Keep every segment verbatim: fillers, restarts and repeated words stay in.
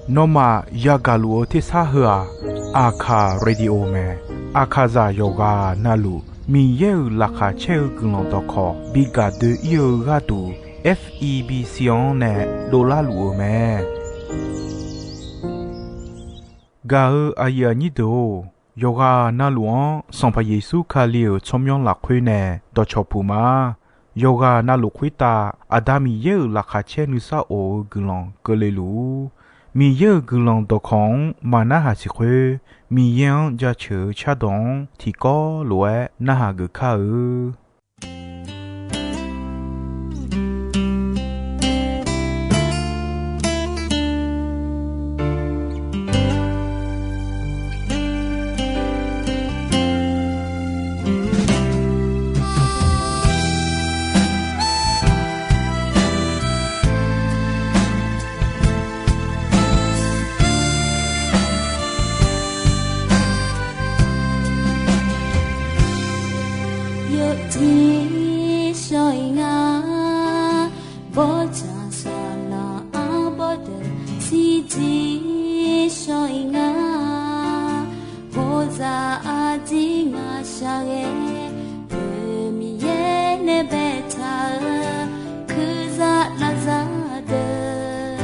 Nawmaf yagaq luf-eu tersar heu-aq, Aqkaq Radio mae. Aqkaqzaq yawqghaq navluf Miqyaer-euq laqkhaq caer-eu guiqlanq dawqkawq bi gaq doe-ir-eu gharduq, F E B C-anr nae dovlar luf-eu mae. Gaq-eu aqyuif aqnyir deuq-or, yawqghaq navluf-anr Sanqpaq Yeqsur Kali-euq tsawrmyanr lafkhoer nae dawqcawq puq ma. Yawqghaq navluf khoertav Aqda Miqyaer-euq laqkhaq caer nuisar of-eu guiqlanq keuvle luf-ur. Miqyaer-euq guiqlanq dawqkawq-anr maqnarhaq siq khoer, Miqyaer-anr jaceuq-eu cardawq-anr tiqkawv lof-aer narhaq geuf kar-eu. Byovjir shawr-ir nga, bawrdzaq saqlaq arbawr deuq shirjir shawr-ir nga. Bawrdzaq arjir ngaq shaqghae, Miqyaer nae baetaq-eu kurzaq lavzaq deuq,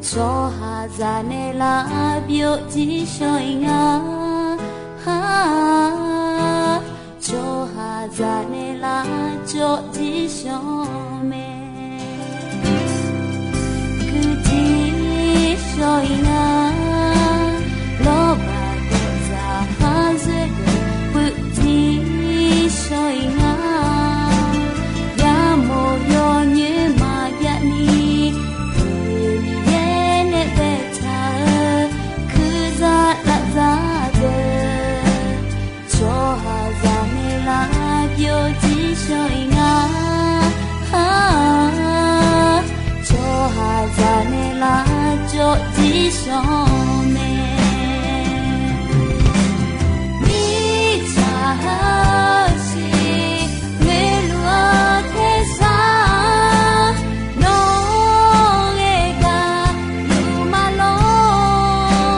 tsawrhaqzaq naeqlaf byovjir shawr-ir nga. Tsawrhaqzaq naeqlaf cawvjir shawr mae. Kuirjir shawr-ir nga, lawrbaq gawqdzaq khar zoer deuq puivjir shawr-ir nga. Yamawr yawnyoer maqbyav ni, Miqyaer nae baetaq-eu kurzaq lavzaq deuq, tsawrhaqzaq naeqlaf byovjir shawr-ir nga. Tsawrhaqzaq naeqlaf cawvjir shawr mae. Mirtsaq heusiq ngoeqluf-eu tersar, nawr ghae gaq luf ma lor.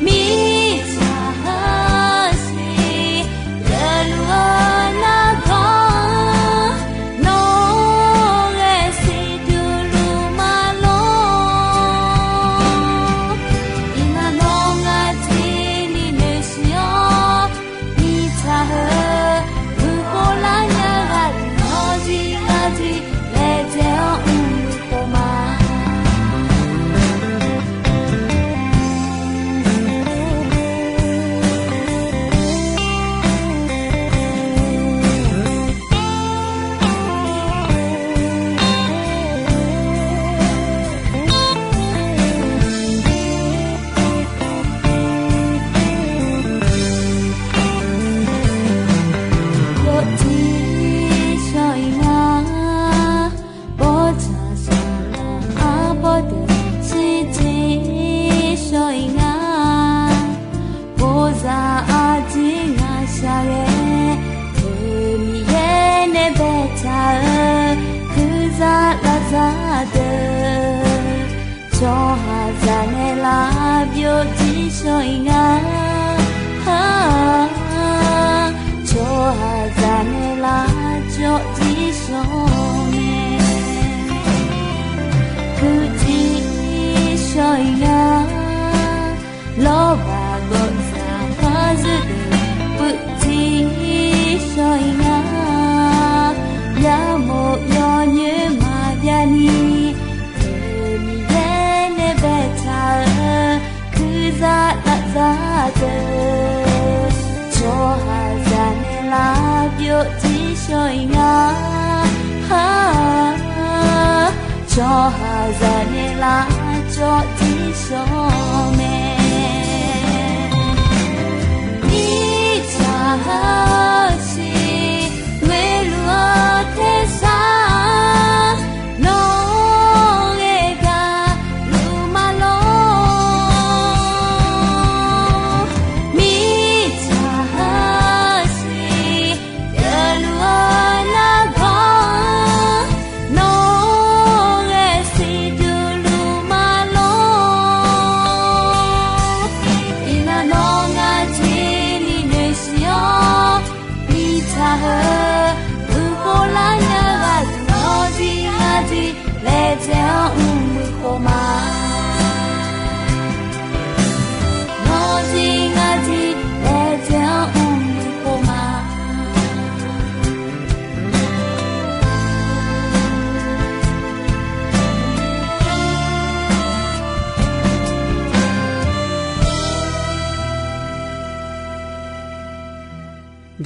Mirtsaq heusiq geufluf-eu nargawr, nawr ghae siqduq luf ma lor. Iqmalavngav tiqni noeqsiq-awr, mirtsaq heu guiqkhov lar nya ghaq deuq nawr zir lar jir laejae-awr mrluf khofma. Yawjir shawr-ir nga, bawrdzaq saqlaq arbawr deuq shirjir shawr-ir nga. Bawrdzaq arjir ngaq shaqghae, Miqyaer nae baetaq-eu kurzaq lavzaq deuq, tsawrhaqzaq naeqlaf byovjir shawr-ir nga. Tsawrhaqzaq naeqlaf cawvjir shawr mae. Kuirjir shawr-ir nga, lawrbaq gawqdzaq khar zoer deuq puivjir shawr-ir nga. Yamawr yawnyoer maqbyav ni, Miqyaer nae baetaq-eu kurzaq lavzaq deuq, tsawrhaqzaq naeqlaf byovjir shawr-ir nga. Tsawrhaqzaq naeqlaf cawvjir shawr mae. Mirtsaq heusiq ngoeqluf-eu tersar, nawr ghae gaq luf ma lor. Mirtsaq heusiq geufluf-eu nargawr, nawr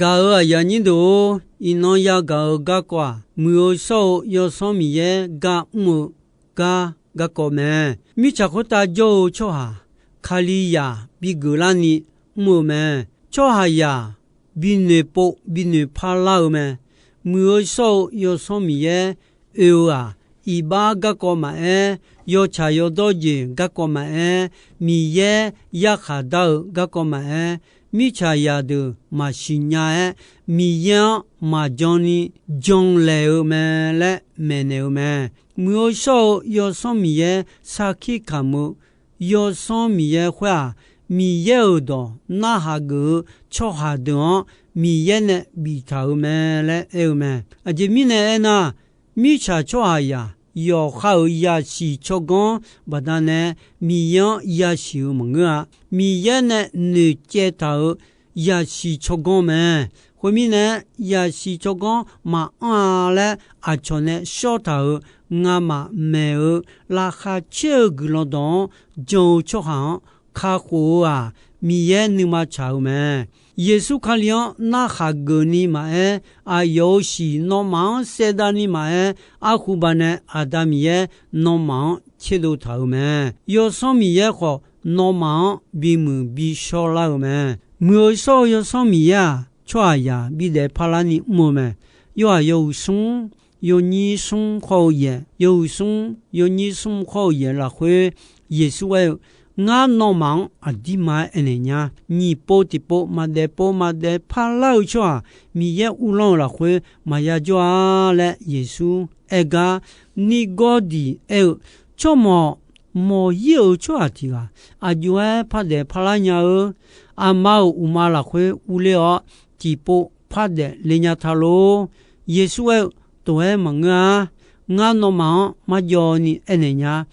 Gaq-euq aqyuif aqnyir deuq-or, iqnan yagaq-euq garkawv-aq, Muiq-eu shawr-eu Yawsanr Miqyaer gar mr-eu gar garkawv mae. Mirtsaq khoertav jawr-eu tsawrhaq Kalizaq bigeuf larni mr-eu mae. Tsawrhaqzaq binoeq pov binoeq parlar-eu mae. Muiq-eu shawr-eu Yawsanr Miqyaer oe-eu-aq, iqbax garkawv maqaer, yawtsaq yawdawr jeq garkawv maqaer, Miqyaer yarkhaq dar-eu garkawv maqaer, mirtsaqzaq deuq maqsiq nya-aer, Miqyaer-anr maqjan ni janlaeq-eu mae laer maeqnaeq-eu mae. Muiq-eu shawr-eu Yawsanr Miqyaer sarkir kamq-eu Yawsanr Miqyaer khoer-aq, Miqyaer-euq dawq narhaq geuf-eu tsawrhaq deuq-anr Miqyaer nae biftaq-euq mae laer aer-eu mae. Aqjeq mirnae aernar, mirtsaq tsawrhaqzaq yawqha-euq yasiq tsawrganr baqdanae Miqyaer-anr yasiq-eu maqngeur-a. Miqyaer nae noeqcaev taq-euq yasiq tsawrganr mae. Khoermirnae, yasiq tsawrganr maqanr-a laer aqcawq nae shawr taq-euq ngamaf maeq-eu laqkhaq caer-eu guiqlanq dawq-anr jan-eu tsawrhaq-anr kakhof-eu-aq, Miqyaer nuima tsaq-eu mae. Yeqsur Kali-anr narhaq geuf ni maqaer, aqyawf-euq shiq nawmaf-anr saevdav ni maqaer, arhuba nae Aqda Miqyaer nawmaf-anr tserdov taq-euq mae. Yawsanr Miqyaer khawf, nawmaf-anr bimuiq bishawr lar-eu mae. Muiq-eu shawr-eu Yawsanr Miqyaer-aq, tsawrhaqzaq bidaef parlar ni mr-eu mae. Yawhaq yawhuiq smr, yawnyir smr khawr-eu yaeq, yawhuiq smr, yawnyir smr khawr-eu yaeq lafkhoer, Yeqsur aer-eu, Ngar nawmaf-anr aqdirma-aer aernaeq nya. Nyiq pov tiqpov maqdaef pov maqdaef parlar-eu tsawrhaq Miqyaer uvlanr-eu lafkhoer maqya jawr-a laer Yeqsur aer gar, Nirgawrdiq aer-eu, Tsawrmawq, mawq-ir-euq tsawrhaq tiq ghaq aqjox-aer pardaef parlar nya-eu. Aqma-euq uqma lafkhoer urler-awr, tiqpov pardaef le nya ta lor. Yeqsur aer-eu, Tof-aer maqngeur-a. Ngar nawmaf-anr marjawv ni aernaeq nya.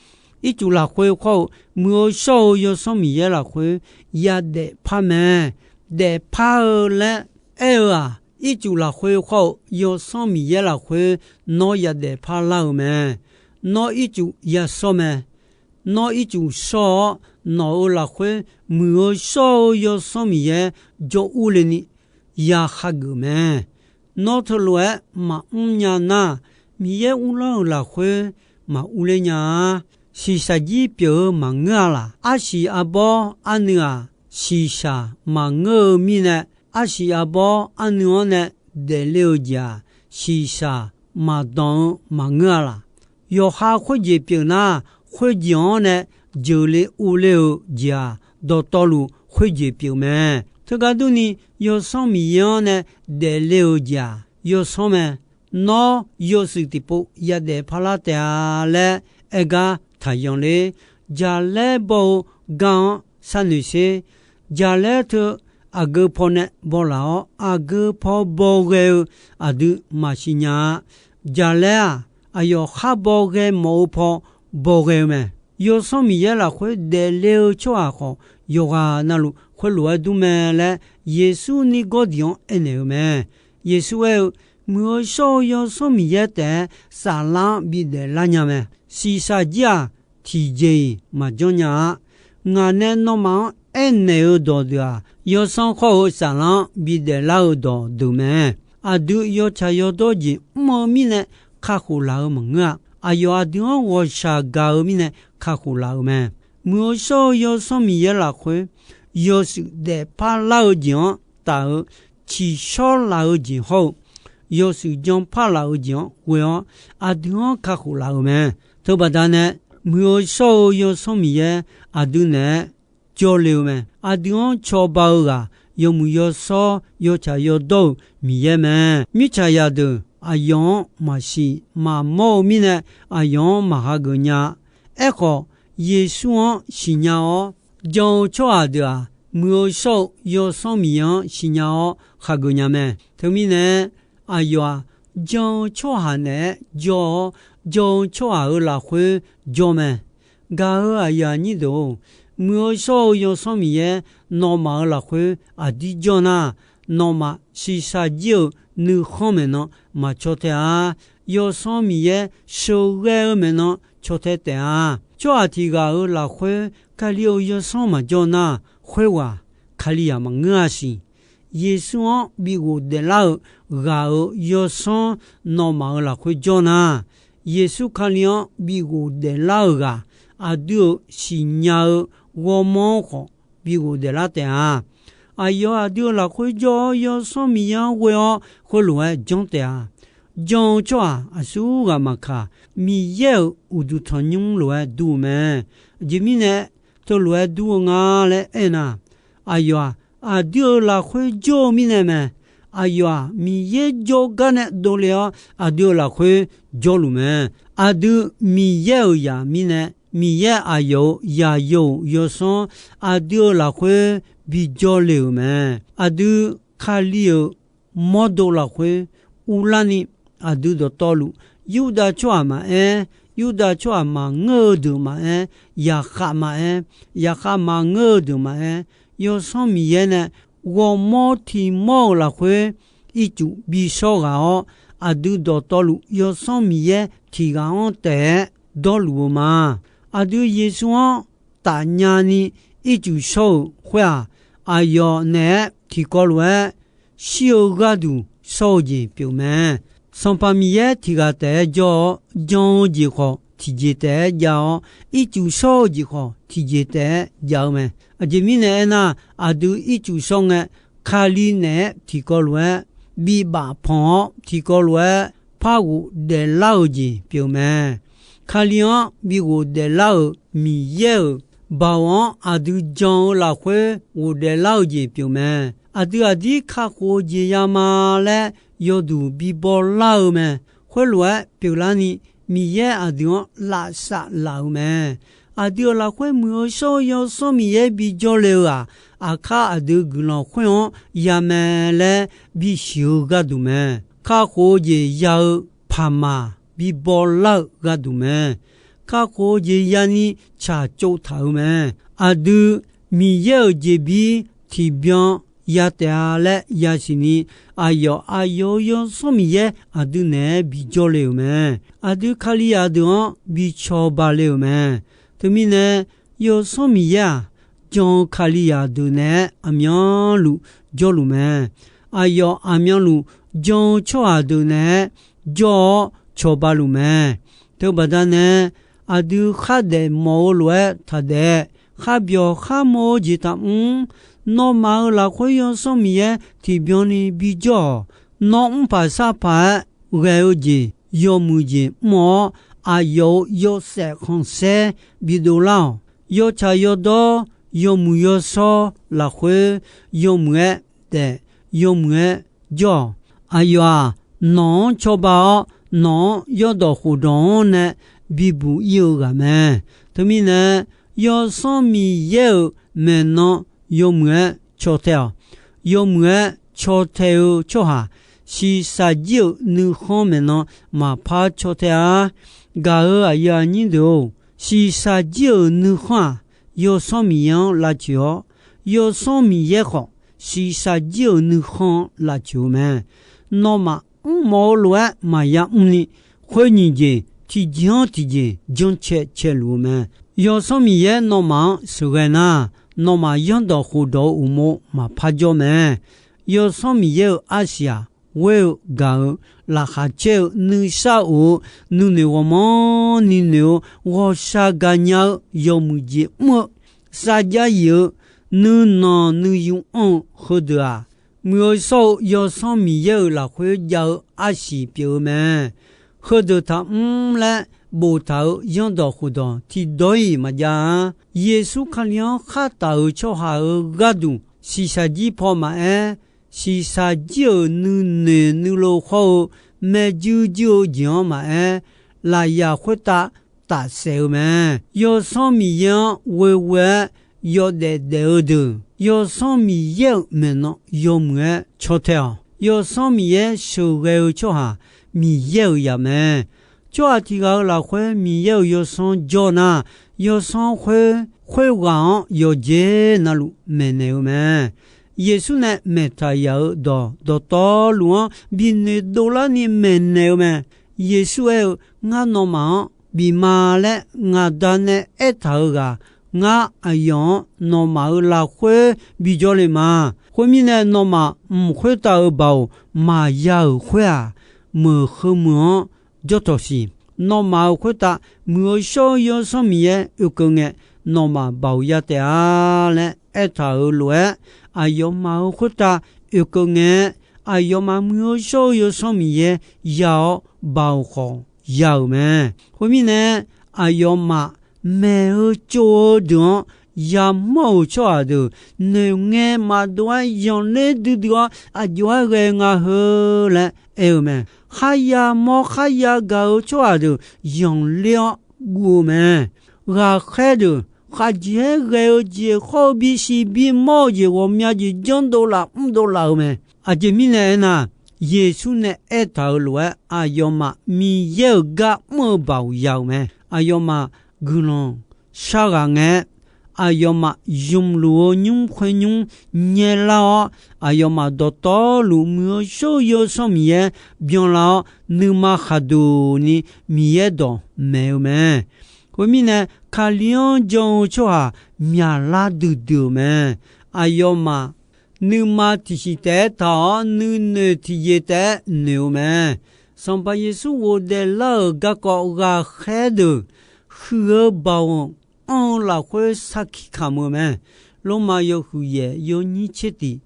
Ircuf lafkhoer khawr-eu, Muiq-eu shawr-eu Yawsanr Miqyaer lafkhoer yadaef par mae. Daefpar-eu laer aer-eu-aq, ircuf lafkhoer khawr-eu Yawsanr Miqyaer lafkhoer nawr yadaef parlar-eu mae. Nawr ircuf yashawr mae. Nawr ircuf shawr-awr, nawq-euq lafkhoer Muiq-eu shawr-eu Yawsanr Miqyaer jawr urle ni ya hageuf mae. Nawr teulof-aer maqmr nya nar, Miqyaer uvlanr-euq lafkhoer maqurler nya-a. Shiqshaq jir pyeuf-eu maqngeur-a laq? Arsiq arbawr arnuiv-aq, shiqshaq maqngeur-eu mirnae, arsiq arbawr arnuiv-anr nae daefle-eu jeq-aq, shiqshaq maqdanq-eu maqngeur-a laq? Yawqha khoerjeq pyeuf nar, khoerjeq-anr nae jeuqle urler-eu jeq-aq, dawqtawvluf khoerjeq pyeuf mae. Teugar durni, Yawsanr Miqyaer-anr nae daefle-eu jeq-aq, yawsanr mae. Nawr yawshuif tiqpov yadaef parlar taef-a laer aer gar taqyanq ler. Jaqlaer baw-eu gar-anr sharnoeq sher. Jaqlaer teu aqgeu pawnae bawlaf-awr, aqgeu paw bawghae-eu aqdui maqsiq nya-a. Jaqlaer-aq, aqyawf khar bawghae mawf-eu paw bawghae-eu mae. Yawsanr Miqyaer lafkhoer daefle-eu tsawrhaq khawf, yawqghaq navluf khoerlof-aer dur mae laer Yeqsur Nirgawrdiq-anr aernaeq-eu mae. Yeqsur aer-eu, Muiq-eu shawr-eu Yawsanr Miqyaer taef-aer saflar-anr bidaef lar nya mae. Shiqshaq jir-aq, tiqjeq-iq maqjanr nya-a. Ngaq nae nawmaf-anr aernaeq-eu dawqdeuq-aq, yawsanr khawr-eu saflar-anr bidaef lar-eu dawqdeuq mae. Aqdui yawtsaq yawdawr jeq mr-eu mirnae kakhof laf-eu maqngeur-a. Aqyawf aqdui-anr ghawqshaq gaq-eu mirnae kakhof laf-euq mae. Muiq-eu shawr-eu Yawsanr Miqyaer lafkhoer yawshuif daefpar lar-eu jeq-anr taf-eu, tsiqshawr laf-eu jeq hawr-eu, yawshuif janpar laf-eu jeq-anr ghoe-awr, aqdui-anr kakhof laf-euq mae. Teubaqda nae, Muiq-eu shawr-eu Yawsanr Miqyaer aqdui naeq-aer jawrle-eu mae. Aqdui-anr cawba-eu ghaq, yawmuiq yawshawr yawtsaq yawdawr-euq Miqyaer mae. Mirtsaqzaq deuq aqyawf-anr maqsiq maqmawr-eu mirnae, aqyawf-anr maqhageuf nya. Aerkhawf, Yeqsur-anr siqnya-awr jan-eu tsawrhaq deuq-aq, Muiq-eu shawr-eu Yawsanr Miqyaer-anr siqnya-awr hageuf nya mae. Teumirnae, aqyawf-aq, jan-eu tsawrhaq naeq-aer jawr-awr, jan-eu tsawrhaq-euq lafkhoer jawr mae. Gaq-eu aqyuif aqnyir deuq-or, Muiq-eu shawr-eu Yawsanr Miqyaer nawmaf-euq lafkhoer aqdir jawr nar, nawmaf shiqshaq jir-euq nuikhanr maeqnan maqcaw tae-a. Yawsanr Miqyaer sheuqghae-eu maeqnan caw tae taef-a. Tsawrhaq tiq ghaq-euq lafkhoer Kali-euq yawsanr maqjawr nar, khoerghaq Kalizaq maqngeur-a siq. Yeqsur-anr bi ghofdaef lar-euq ghaq-euq yawsanr nawmaf-euq lafkhoer jawr nar, Yeqsur Kali-anr bi ghofdaef lar-euq ghaq, aqdui-euq siqnya-eu ghawrmawr khawf bi ghofdaef lar taef-a. Aqyawf aqdui-euq lafkhoer jawr-awr, Yawsanr Miqyaer-anr ghoe-awr khoerlof-aer janr taef-a. Jan-eu tsawrhaq aqsur ghaq maqkaq, Miqyaer-euq uqduq tanqnymr lof-aer dur-eu mae. Aqjeq mirnae teulof-aer dur-eu nga laer aernar, aqyawf-aq, aqdui-euq lafkhoer jawr-eu mirnae mae. Aqyawf-aq, Miqyaer jawrgar nae dovle-awr, aqdui-euq lafkhoer jawrluf mae. Aqdui Miqyaer-euq zaq mirnae, Miqyaer aqyawf-euq zaqyo-euq yawsanr aqdui-euq lafkhoer bijawr le-euq mae. Aqdui Kali-euq mawrdo lafkhoer uvlarni, aqdui dawqtawvluf, Yurdav tsawrhaq maqaer, Yurdav tsawrhaq maqngeur-eu deuq maqaer, yaqkhav maqaer, yaqkhav maqngeur-eu deuq maqaer, Yawsanr Miqyaer nae ghawrmawr tiq mawr-euq lafkhoer ircuf bishawr ghaq-awr, aqdui dawqtawvluf Yawsanr Miqyaer tiq ghaq-anr taef-aer dawrluf-eu ma. Aqdui Yeqsur-anr tafnya ni ircuf shawr-euq khoer-aq, aqyawf naeq-aer tiqkawv lof-aer shir-eu gharduq shawr-eu jeq pyeuf mae. Sanqpaq Miqyaer tiq ghaq taef-aer jawr-awr, jan-eu jeq khawf tiqjeq taef-aer jav-awr, ircuf shawr-eu jeq khawf tiqjeq taef-aer jav-eu mae. Aqjeq mirnae aernar, aqdui ircuf shawr ngae, Kali naeq-aer tiqkawv lof-aer bibaf panq-awr, tiqkawv lof-aer par ghofdaef lar-euq jeq pyeuf mae. Kali-anr bi ghofdaef lar-euq Miqyaer-euq baoq-anr aqdui jan-eu lafkhoer ghofdaef lar-eu jeq pyeuf mae. Aqdui aqdir kakhof-eu jeq ya ma laer yawduq bi baw lar-eu mae. Khoerlof-aer pyeuflarni, Miqyaer aqdui-anr lavsav laf-euq mae. Aqdui-euq lafkhoer muiq-eu shawr-eu Yawsanr Miqyaer bijawr le-eu-aq, aqkar aqdui guiqlanq khoer-anr ya mae laer bisiq-eu gharduq mae. Kakhof-eu jeq ya-eu paqmaq bi baw lar-eu gharduq mae. Kakhof-eu jeq yani tsaqtsov taq-euq mae. Aqdui Miqyaer-euq jeqbir tiqbyan ya taef-a laer yasiq ni, aqyawf aqyawf-euq Yawsanr Miqyaer aqdui naeq-aer bijawr le-euq mae. Aqdui Kalizaq deuq-anr bi cawba le-euq mae. Teumirnae, Yawsanr Miqyaer-aq, jan-eu Kalizaq deuq naeq-aer aqmyanluf jawrluf mae. Aqyawf aqmyanluf jan-eu tsawrhaq deuq naeq-aer jawr-awr cawba luf mae. Teubaqda nae, aqdui khardaef mawf-eu lof-aer taqdaef, kharbyawq kharmaw-eu jeq taqmr. Nawmaf-euq lafkhoer Yawsanr Miqyaer tiqbyan ni bijawr-awq. Nawr mrpaq sarpaq-aer ghae-eu jeq yawmuiq jeq mr-awr, aqyawf-euq yawshaef khanqsaer bidov lar-awq. Yawtsaq yawdawr, yawmuiq yawshawr lafkhoer yawmuiq-aer daef, yawmuiq-aer jawr-awq. Aqyawf-aq, nawq-anr cawba-awr, nawq-anr yaerdawq khofdawq-anr nae bibuq ir-eu ghaq mae. Teumirnae, Yawsanr Miqyaer-euq maeqnan yawmuiq-aer caw tae-awq. Yawmuiq-aer caw tae-eu tsawrhaq, shiqshaq jir-euq nuikhanr maeqnan maqpar caw tae-a. Gaq-euq aqyuif aqnyir deuq-or, shiqshaq jir-euq nuikhanr-aq, Yawsanr Miqyaer-anr lavcoeq-awr, Yawsanr Miqyaer khawf, shiqshaq jir-euq nuikhanr-anr lavcoeq-eu mae. Nawmaf mrmawf-eu lof-aer maqya mrni, khoer nyiq jeq tiqjeq-anr tiqjeq jancae caeluf-eu mae. Yawsanr Miqyaer nawmaf-anr sheuqghae nar, nawmaf yaerdawq khofdawq-eu uqmov maqpar jawr mae. Yawsanr Miqyaer-euq arsiq-aq, ghoer-eu gaq-eu, laqkhaq caer-eu, nuisar of-eu, nuinoeq ghawqmanrni noeq-eu, ghawqshaq gaqnya-eu yawmuiq jeq mr-eu, sarjax yif-eu, nuinanq nuiyu anr-eu heudeuq-aq, muiq-eu shawr-eu Yawsanr Miqyaer-euq lafkhoer jav-eu arsiq pyeuf-eu mae. Heudeuq taqmr laer boftaq-euq yaerdawq khofdawq tiqdawq-iq maqjav-a. Yeqsur Kali-anr khar taf-euq tsawrhaq-euq gharduq, shiqshaq jir paw maqaer, shiqshaq jir-euq nuinoeq nuilov khawr-eu, maeqjuir juir-eu jeq-anr maqaer, lafyaq khoertav tafsaef-eu mae. Yawsanr Miqyaer-anr ghoeghoe-aer yawdaef daef-eu deuq, Yawsanr Miqyaer-euq maeqnan yawmuiq-aer caw tae-awq. Yawsanr Miqyaer sheuqghae-eu tsawrhaq, Miqyaer-euq zaq mae. Tsawrhaq tiq ghaq-euq lafkhoer Miqyaer-euq Yawsanr jawr nar, Yawsanr khoer khoerghaq-anr yawqjeq navluf maeqnaeq-eu mae. Yeqsur nae maeqtaq yaq-euq dawq dawqtawvluf-anr binoeq dovlarni maeqnaeq-eu mae. Yeqsur aer-eu, Ngar nawmaf-anr bif ma laer ngaq Da nae aertaq-euq ghaq, ngar aqyawf-anr nawmaf-euq lafkhoer bijawr le ma. Khoermirnae, nawmaf mq khoertav-euq baoq maqya-euq khoer-aq, meuq heu meuq-anr jawr tawq siq. Nawmaf-euq khoertav Muiq-eu shawr-eu Yawsanr Miqyaer oekeuv ngae, nawmaf baoq ya taef-a laer aertaq-euq lof-aer, aqyawfmaf-euq khoertav oekeuv ngae, aqyawfmaf Muiq-eu shawr-eu Yawsanr Miqyaer ya-awr, baoq khawf ya-euq mae. Khoermirnae, aqyawfmaf maeq-eu tsov-eu deuq-anr yamawr-euq tsawrhaq deuq noeqngae maqdov-aer yanqler duidui-awr aqjox-aer ghae nga heu laer aer-eu mae. Kharya mawr kharya gaq-eu tsawrhaq deuq yanqler-awr guv-eu mae. Ghaqkhaer deuq khaqjeq-aer ghae-eu jeq khawr-eu bisiq bimawr-eu jeq ghawqmya jeq janrdov laf mrdov laf-eu mae. Aqjeq mirnae aernar, Yeqsur nae aertaq-euq lof-aer, aqyawfmaf Miqyaer-euq gar mr-eu baoq ya-euq mae. Aqyawfmaf guiqlanq shar ghaq ngae, aqyawfmaf zmqluf-eu nymr khoernymr nyaelar-awr, aqyawfmaf dawqtawvluf Muiq-eu shawr-eu Yawsanr Miqyaer byanlar-awr, nuima khaqduq ni Miqyaer dawq maeq-eu mae. Khoermirnae, Kali-anr jan-eu tsawrhaq myaqlar duidui-euq mae. Aqyawfmaf nuima tiqsiq taef-aer taq-awr, nuinoeq tiqjeq taef-aer noeq-eu mae. Sanqpaq Yeqsur ghofdaef lar-euq garkawv ghaqkhaer deuq huiq-eu baoq anr-eu lafkhoer sarkir kamq-eu mae. Lormav yawhuiq yaef yawnyir tser tiq,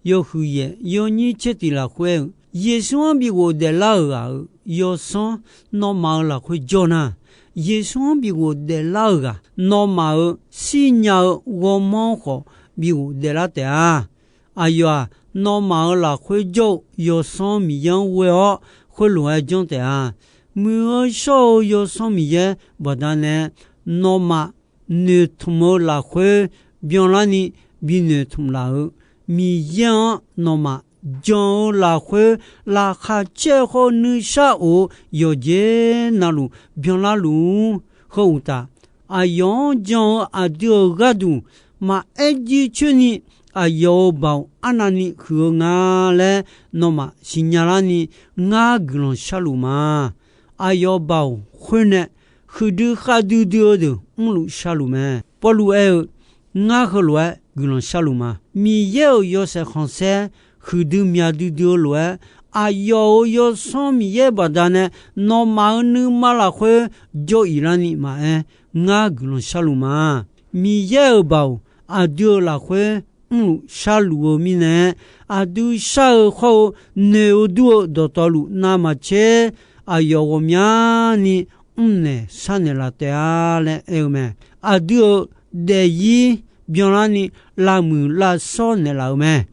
yawhuiq yaef yawnyir tser tiq lafkhoer-eu, Yeqsur-anr bi ghofdaef lar-euq ghaq-euq yawsanr nawmaf-euq lafkhoer jawr nar, Yeqsur-anr bi ghofdaef lar-euq ghaq nawmaf-euq shirnya-eu ghawrmawr khawf bi ghofdaef lar taef-a. Aqyawf-aq, nawmaf-euq lafkhoer jawr-eu Yawsanr Miqyaer-anr ghoe-awr khoerlof-aer janr taef-a. Muiq-eu shawr-eu Yawsanr Miqyaer baqdanae, nawmaf noeqtmq-eu lafkhoer byanlarni bi noeqtmq laf-euq Miqyaer-anr nawmaf jan-eu lafkhoer laqkhaq caer khawr nuishar of-eu yawqjeq navluf byanlar luf-ur. Heu uqtaf, aqyawf-anr jan-eu aqdui-euq gharduq maqaer jircoer ni aqyawf-euq baoq arnavni huiq-eu nga laer nawmaf siqnya larni ngar guiqlanq sharluf ma. Aqyawf baoq khoer nae huiqdui khavdui dui-eu deuq mrluf sharluf mae. Pawrluv aer-eu, ngar heulof-aer guiqlanq sharluf ma. Miqyaer-euq yawshaef khanqsaer huiqdui myaq duidui-eu lof-aer, aqyawf-euq Yawsanr Miqyaer baqdanae nawmaf-euq nuima lafkhoer jawr-iq larni maqaer, ngar guiqlanq sharluf ma. Miqyaer-euq baoq aqdui-euq lafkhoer mrluf sharluf-eu mirnae, aqdui shar-eu khawr-eu noeq-eu dur-eu dawqtawvluf navmaqtser aqyawf ghawqmyani mrnaeq sharnaeq laf taef-a laer aer-eu mae. Aqdui-euq daefzir byanlarni lavmuiq lavshawr naeqlaf-eu mae.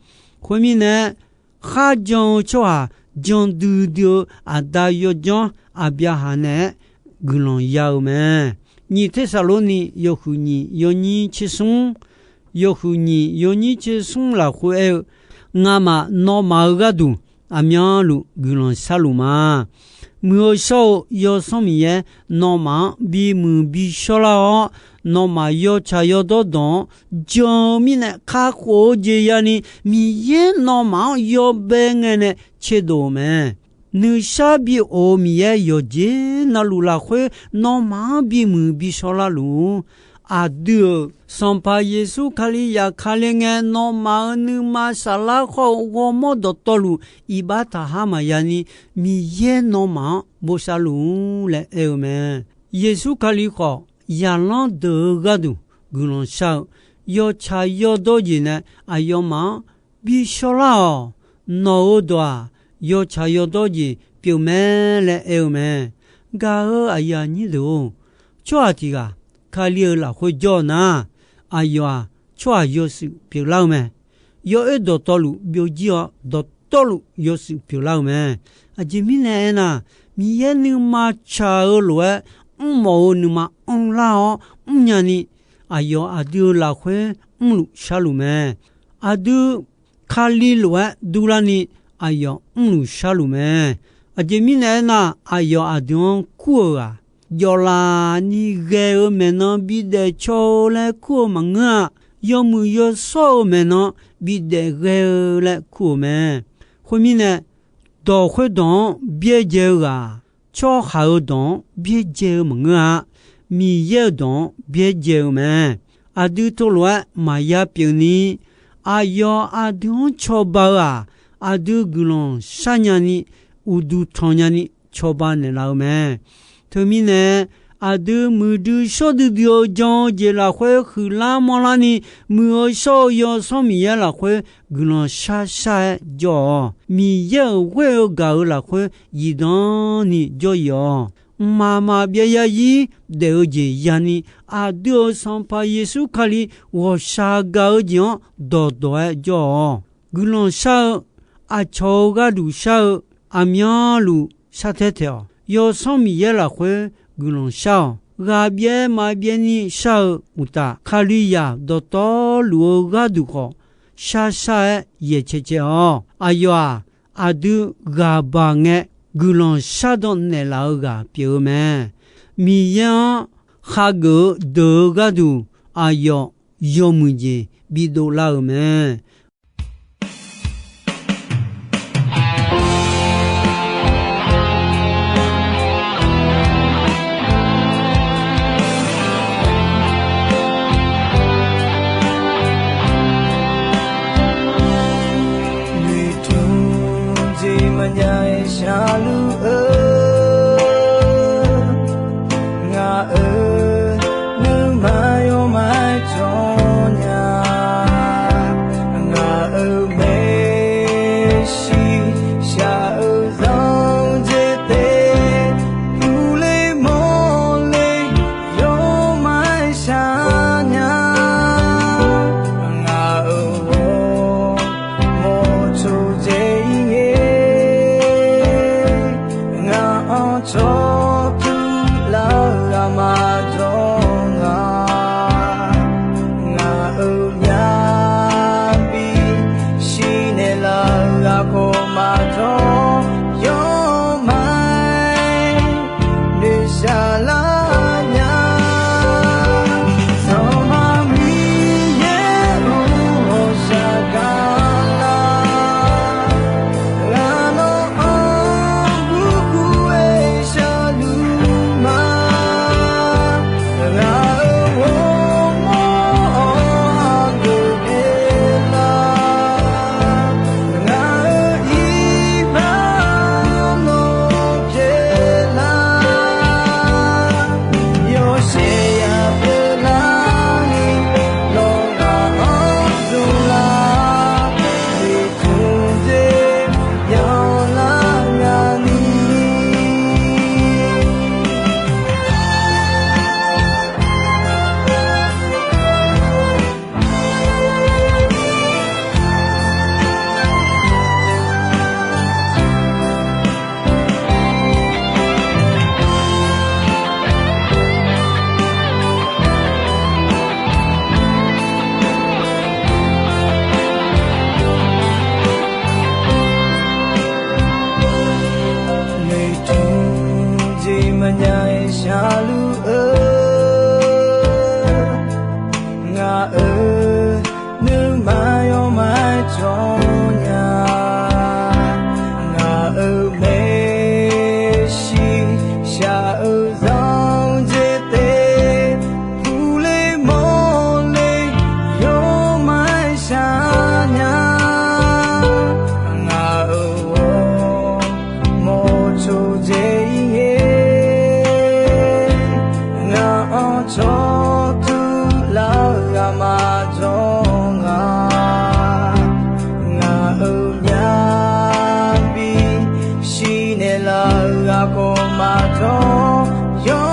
Khoermirnae, kharjan-eu tsawrhaq jan duidui-eu aqda yawdzanr Aqbyaqhaq naeq-aer guiqlanq ya-eu mae. Nyiq Tersaqlorni yawhuiq nyiq yawnyir tser smr, yawhuiq nyiq yawnyir tser smr lafkhoer aer-eu, ngamaf nawmaf-euq gharduq aqmyanluf guiqlanq sharluf ma. Muiq-eu shawr-eu Yawsanr Miqyaer nawmaf-anr bimuiq bishawrlar-awr, nawmaf yawtsaq yawdawr dawq-anr jan-eu mirnae kakhof-eu jeq yani Miqyaer nawmaf-anr yawbae ngae nae tserdov-eu mae. Nuishar bi of-eu Miqyaer yawqjeq navluf lafkhoer nawmaf-anr bimuiq bishawrlar luf-ur. Aqdui-euq Sanqpaq Yeqsur Kali zafkale ngae, nawmaf-euq nuima saflar khawr-eu ghawrmawr dawqtawvluf iqbax taqhar maqya ni, Miqyaer nawmaf-anr bosav luf-ur laer aer-eu mae. Yeqsur Kali khawf, zaqlanr deuq-eu gharduq guiqlanq shar-eu, yawtsaq yawdawr jeq nae aqyawfmaf-anr bishawrlar-awq. Nawq-euq dawq-aq, yawtsaq yawdawr jeq pyeufmae laer aer-eu mae. Gaq-eu aqyuif aqnyir deuq-or, tsawrhaq tiq ghaq Kali-euq lafkhoer jawr-eu nar, aqyawf-aq tsawrhaq yawshuif pyeuflar-eu mae. Yawoer dawqtawvluf byovjir-awr, dawqtawvluf yawshuif pyeuflar-eu mae. Aqjeq mirnae aernar, Miqyaer nuima tsaq-eu lof-aer mrmawf-eu nuima anrlar-awr mrnya ni, aqyawf aqdui-euq lafkhoer mrluf sharluf mae. Aqdui Kali lof-aer durlarni aqyawf mrluf sharluf mae. Aqjeq mirnae aernar, aqyawf aqdui-anr kur-euq ghaq, jawflaf ni ghae-eu maeqnan bidaef caw-eu laer kur-eu maqngeur-a. Yawmuiq yawshawr-eu maeqnan bidaef ghae-eu laer kur-euq mae. Khoermirnae, dawq khoerdawq-anr byaerdzae-eu ghaq, tsawrhaq-euq dawq-anr byaerdzae-eu maqngeur-a. Miqyaer-euq dawq-anr byaerdzae-eu mae. Aqdui teulof-aer maqya pyeuf ni, Aqyawf aqdui-anr cawba-eu-aq, aqdui guiqlanq sharnya ni, uqduq tanqnya ni cawba naeqlaf-eu mae. Teumirnae, aqdui muiqdui shawr duidui-eu jan-eu jeq lafkhoer huiqlar manrlar ni, muiq-eu shawr-eu Yawsanr Miqyaer lafkhoer guiqlanq shar shar-aer jawr-awq. Miqyaer-euq ghoer-eu gaq-euq lafkhoer zifdan ni jawr-ir-awq. Mqmaq maqbyav zarzir daef-eu jeq yani, aqdui-euq Sanqpaq Yeqsur Kali ghawqshaq gaq-eu jeq-anr dawqdawq-aer jawr-awq. Guiqlanq shar-eu, aqcawq-euq gharduq shar-eu, aqmyanluf shartaer taeq-awq. Yawsanr Miqyaer lafkhoer guiqlanq shar-awq. Ghaqbyaev maqbyaev ni shar-eu uqtaf, Kalizaq dawqtawvluf-eu gharduq khawf, shar shar-aer yaeq cae cae-awq. Aqyawf-aq, aqdui ghaqbaq ngae guiqlanq shardan naeqlaf-eu ghaq pyeuf-eu mae. Miqyaer-anr khageuf-eu deuq-eu gharduq, aqyawf yawmuiq jeq bidov lar-euq mae. Noeqtmq jeq maqjav-aer sharluf-eu, ngaq-euq nuima yawmaf-aer jawr nya. Ngaq-euq maeqshi shaq-eu zanq jeq taef, puqle mawrle yawmaf-aer shar nya. Ngaq-euq ghawrmawr coqdzae-ir ngae, ngaq-anr cawq tuq lar-eu aqma jawr nga. Ngaq-euq myavbi shir naeqlaf-eu aqkawq maqjawr, yawmaf-aer noeqshaq lar nya. Sanqpaq Miqyaer-or, ghawqshaq gaqlar. Ghaq nawr-anr gurgur-aer sharluf ma. Ngaq-euq ghawrmawr-anr hageuf pyeuflar. Ngaq-euq iqbax nawr pyeuflar. Yawshaef ya pyeuflar ni, nawq ghaq-anr zmqlar. Noeqtmq jeq yanlar nya ni. Noeqtmq jeq maqjav-aer sharluf-eu, ngaq-euq nuima yawmaf-aer jawr nya. Ngaq-euq maeqshi shaq-eu zanq jeq taef, puqle mawrle yawmaf-aer shar nya. Ngaq-euq ghawrmawr coqdzae-ir ngae, ngaq-anr cawq tuq lar-eu aqma jawr nga. Ngaq-euq myavbi shir naeqlaf-eu aqkawq maqjawr, yaw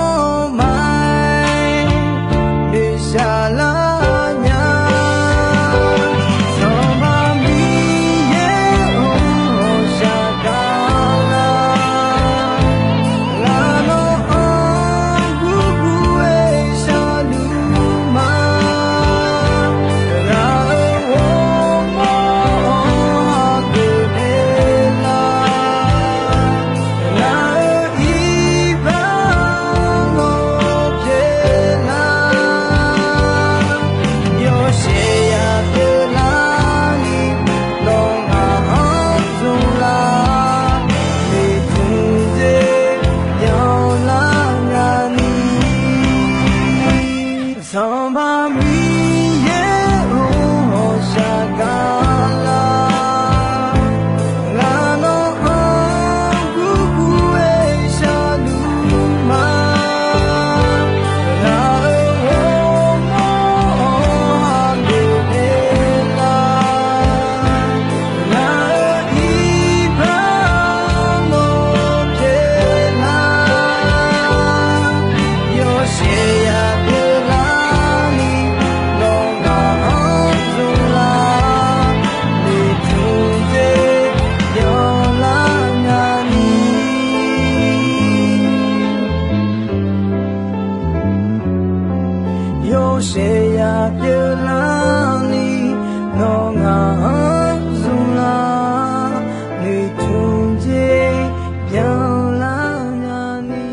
Saeqyaq pyeuflarni, nawr ngaq-anr zmqlar, noeqtmq jeq byanlar nya ni.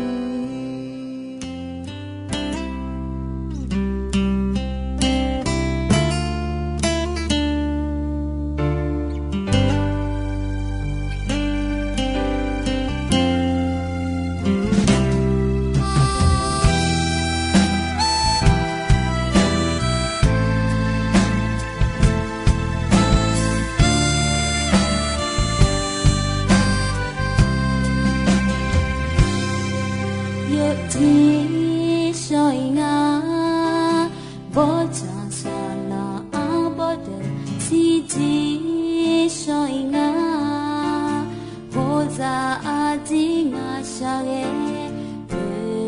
Yawqjeq shawq-iq nga, bawrtsanq saqlaq-anr bawrdeuq tiqjeq shawq-iq nga. Bawrzaq aqdir ngaq shaqghae,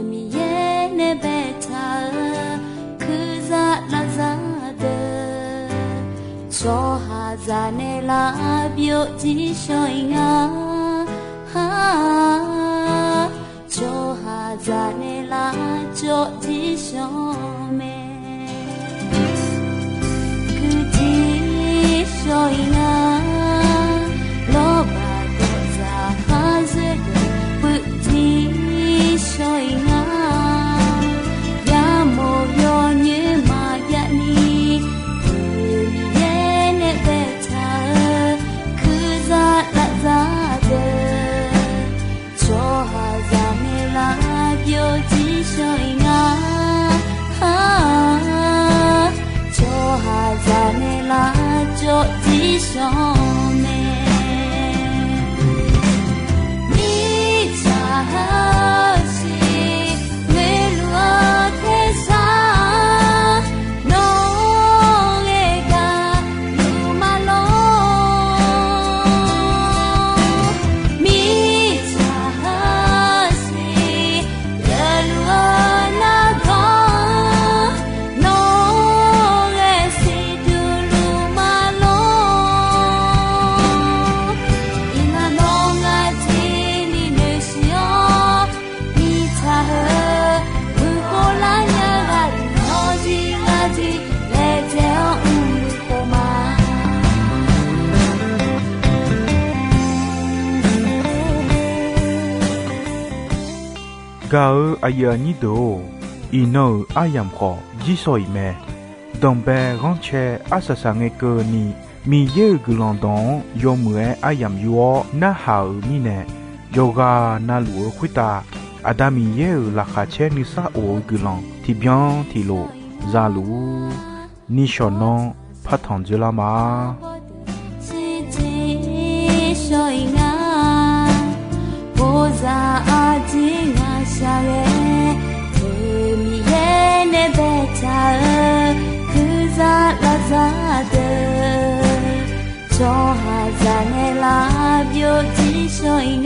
Miqyaer nae baetaq-eu kuirzaq lavzaq deuq, tsawrhaqzaq nae lavbyov jirshaw-iq nga. Tsawrhaqzaq nae lavcawv jirshaw mae. Kuiqjir shaw-iq nga, lawrbaq dawqzaq khar zoer deuq puivjir shaw-iq nga. Yamawr yawnyoer maqjav ni, Miqyaer nae baetaq-eu kuirzaq lavzaq deuq, tsawrhaqzaq nae lavbyov jirshaw-iq nga. Tsawrhaqzaq nae lavcawv jirshaw mae. Mirtsaq heusiq ghoeluf-eu tersar, nawr ghae gaqluf ma lor. Mirtsaq heusiq ghoeluf-eu nargawr, nawr ghae siqduq luf ma lor. Iqnan nawr ngaq jeq ni noeqshiq-awr, mirtsaq heu guiqkhov lar nya ghaq deuq nawr jir ngaq jeq laejae-awr mrluiv khov ma. Gaq-eu aqyuif aqnyir deuq-or, iqnan-euq aryamq khawf jirshaw-iq mae. Danqbae ghanrcae arsaq saq ngae keuvni, Miqyaer-euq guiqlanq dawq-anr yawmuiq-aer aryamq yur-awr narhaq-euq mirnae, yawqghaq navluf-eu khoertav Aqda Miqyaer-euq laqkhaq caer nuisar of-eu guiqlanq tiqbyan tiqlof zaluf-ur. Nishawq nanr partanq dzoerlar ma. Shawq-iq nga, bawrzaq aqjeq ngaq shaqghae, Miqyaer nae baetaq-eu kuirzaq lavzaq deuq, tsawrhaqzaq nae lavbyov jirshaw-iq